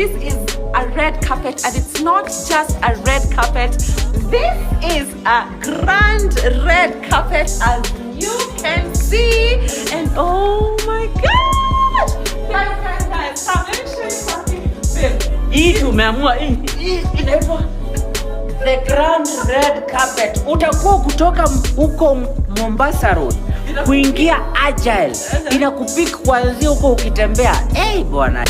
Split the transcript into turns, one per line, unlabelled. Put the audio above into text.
This is a red carpet, and it's not just a red carpet. This is a grand red carpet, as you can see. And oh my God! Guys, guys, guys, come, let me show you something. Babe,
Hii tumeamua hii inaitwa the grand red carpet. Utakuwa kutoka huko Mombasa Road kuingia Agile, inakupick kuanzia huko ukitembea. Hey, bwana.